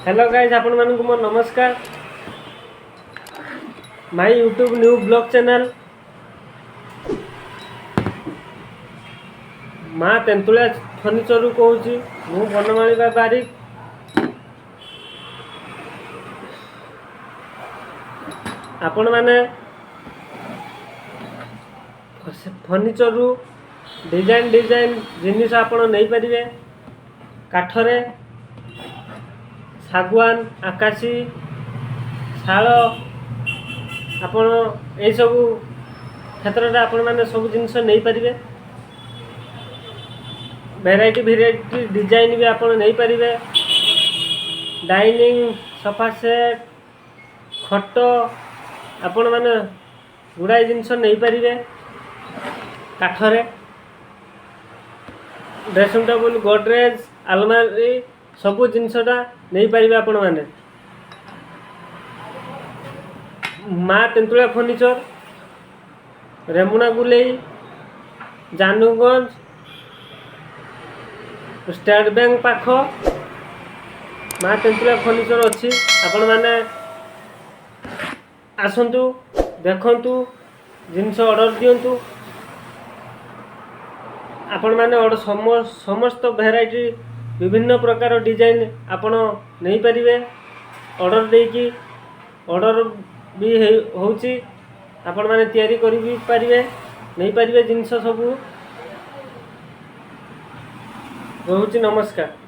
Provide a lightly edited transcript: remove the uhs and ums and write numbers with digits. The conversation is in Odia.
ହ୍ୟାଲୋ ଗାଇଜ୍, ଆପଣମାନଙ୍କୁ ମୋର ନମସ୍କାର। ମାଇ ୟୁଟ୍ୟୁବ୍ ନ୍ୟୁ ବ୍ଲଗ୍ ଚ୍ୟାନେଲ୍ ମା ତେନ୍ତୁଳିଆ ଫର୍ଣ୍ଣିଚରରୁ କହୁଛି ମୁଁ, ବନମାଳୀ ବାରିକ। ଆପଣମାନେ ଫର୍ଣ୍ଣିଚରରୁ ଡିଜାଇନ୍ ଡିଜାଇନ୍ ଜିନିଷ ଆପଣ ନେଇପାରିବେ। କାଠରେ ଶାଗୁଆନ, ଆକାଶୀ, ଶାଳ, ଆପଣ ଏଇସବୁ କ୍ଷେତ୍ରରେ ଆପଣମାନେ ସବୁ ଜିନିଷ ନେଇପାରିବେ। ଭେରାଇଟି ଭେରାଇଟି ଡିଜାଇନ୍ ବି ଆପଣ ନେଇପାରିବେ। ଡାଇନିଂ, ସୋଫା ସେଟ୍, ଖଟ, ଆପଣମାନେ ଗୁଡ଼ାଏ ଜିନିଷ ନେଇପାରିବେ କାଠରେ। ଡ୍ରେସିଂ ଟେବୁଲ୍, ଗୋଡ଼ରେଜ୍, ଆଲମାରି, ସବୁ ଜିନିଷଟା ନେଇପାରିବେ ଆପଣମାନେ। Maa Tentulia furniture, Remuna Gulei, Januganj, state bank ପାଖ ମା ତେନ୍ତୁଳିଆ ଫର୍ଣ୍ଣିଚର ଅଛି। ଆପଣମାନେ ଆସନ୍ତୁ, ଦେଖନ୍ତୁ, ଜିନିଷ ଅର୍ଡ଼ର ଦିଅନ୍ତୁ। ଆପଣମାନେ ଅର୍ଡ଼ର ସମସ୍ତ ଭେରାଇଟି, ବିଭିନ୍ନ ପ୍ରକାର ଡିଜାଇନ୍ ଆପଣ ନେଇପାରିବେ ଅର୍ଡ଼ର ଦେଇକି। ଅର୍ଡ଼ର ବି ହେଉଛି, ଆପଣମାନେ ତିଆରି କରି ବି ପାରିବେ, ନେଇପାରିବେ ଜିନିଷ ସବୁ। ରହୁଛି, ନମସ୍କାର।